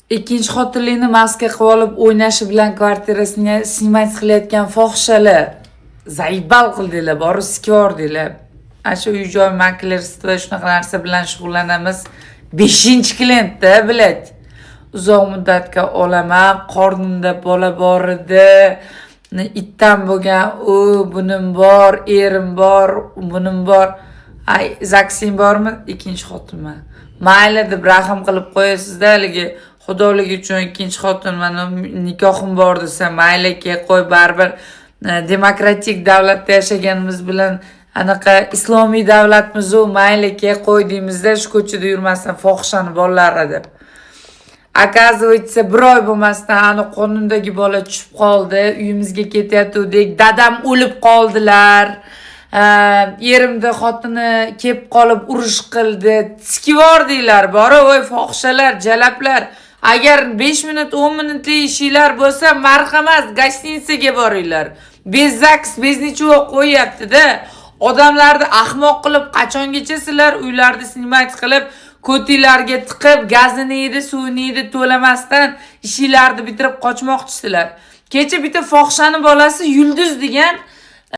Ikkinchi xotinlikni maska qilib olib, o'ynashi bilan kvartirasini снимать qilayotgan fohishalar, заебал qildinglar, borib sikivordinglar. Ana shu uy joy маклерство, shunaqa narsa bilan shug'ullanamiz. Beshinchi klientda, блядь. Uzoq muddatga olaman, qornimda bola bor edi. Itdan bo'lgan, u bunim bor, erim bor, bunim bor. Ay, zaksing bormi? Ikkinchi xotinman. Mayli deb rahm qilib qo'yasizda, haligi xudoligi uchun ikkinchi xotin, mana nikohim bor desa, mayli ke qo'y, baribir demokratik davlatda yashaganimiz bilan anaqa islomiy davlatmizu, mayli ke qo'y deymizda, shu ko'chada yurmasin fohishani bolalari deb. Оказывается, bir oy bo'lmasdan ani qornimdagi bola tushib qoldi. Uyimizga ketayotgandik. Dadam o'lib qoldilar. Erimni xotini kelib qolib urush qildi. Sikivordinglar, borib, voy fohishalar, jalablar. Agar 5 minut, 10 minutlik ishinglar bo'lsa, marhamat, гостиница ga boringlar. Без ЗАГС, без ничего qo'yyapti-da. Odamlarni ahmoq qilib qachongacha sizlar uylarni снимать qilib, ko'tinglarga tiqib, gazini yedi, suvini yedi to'lamasdan ishinglarni bitirib qochmoqchisizlar? Kecha bitta fohishani bolasi Yulduz degan